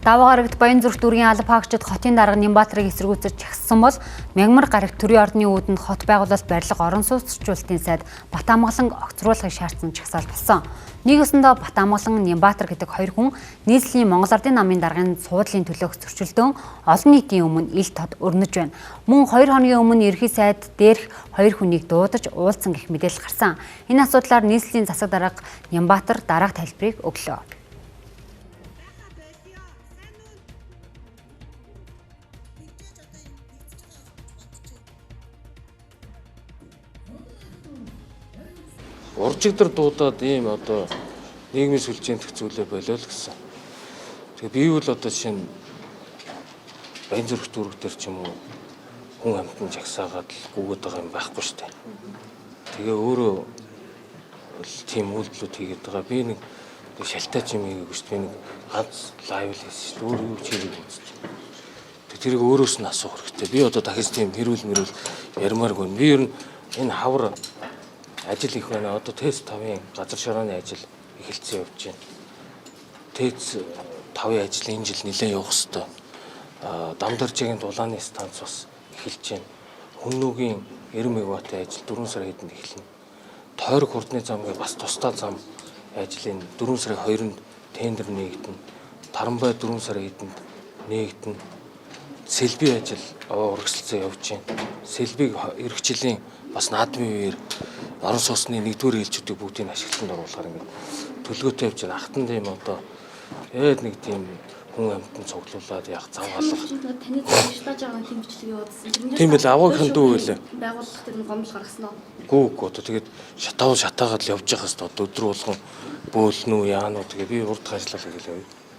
Даваа гарагт Баянзүрх дүүргийн алба хаагчид хотын дарга Нямбатарыг эсэргүүцэж чагссан бол Мягмар гарагт төрийн ордны үүдэнд хот байгуулалт барилга орон сууцчлалтын сайд Батамгалан огцруулахыг шаардсан чагсаал болсон. Нэг ёсондоо Батамгалан Нямбатар гэдэг хоёр хүн нийслэлийн Монгол Ардын намын даргын суудлын төлөөх зөрчилдөөн олон нийтийн өмнө ил тод өрнөж байна. Мөн 2 хоногийн өмнө ерхий сайд дээрх хоёр хүнийг дуудаж уулзсан гэх мэдээлэл гарсан. Энэ асуудлаар нийслэлийн засаг дарга Нямбатар дараах тайлбарыг өглөө. Уржигдар дуудаад ийм одоо нийгмийн сүлжээнд зүйлээ болио л гэсэн. Тэгээ би бол одоо жишээ нь Баянзүрх дүүрэг дээр ч юм уу хүн амьтан жагсаагаад л гүгээд байгаа юм байхгүй шүү дээ. Тэгээ өөрөө тийм үйлдэлүүд хийгээд байгаа. Би нэг шалтаач юм хийгээгүй шүү дээ. Би нэг ганц live л хийсэн шүү дээ. Өөр юу ч хийгээгүй үзэж. Тэгээ тэрийг өөрөөс нь асуух хэрэгтэй. Би одоо дахиж тийм хэрүүл мэрүүл ярмааргүй. Би ер нь энэ хавар ажил их байна. Одоо ТЭЦ 5-ын газар шорооны ажил эхэлсэн явж байна. ТЭЦ 5-ын ажил энэ жил нэлээд явах хэвээр. Дамдаржигийн дулааны станц бас эхэлж байна. Хүннүгийн 90 мегаваттын ажил 4 сарын хэдэнд эхэлнэ. Тойрог хурдны зам гээ бас тусдаа зам ажил энэ 4 сарын 2-нд тендер нээгдэнэ. Тарамбай 4 сарын хэдэнд нээгдэнэ. Сэлбий ажил урагсалцсан явж байна. Сэлбийг эх жилийн бас наадмын үеэр орон сууцны нэгдүгээр ээлжүүдийг бүгдийг ашиглалтанд оруулахаар ингээд төлгөөтэй явж байна. Ахтан тийм одоо ээд нэг тийм хүн амьтан цуглуулад яг зам алга. Таны ажиллаж байгаа тийм бичлэг явуулсан. Тийм байл аваагийнхан дүү байлаа. Байгууллага тэр нь гомдол гаргасан уу? Гүү гүү одоо тэгээд шатаавал шатаагаад л явж байгаа хэвээр одоо өдөр болгон бөөлнө үү яана уу тэгээ би урд ажиллаа гэл явъя.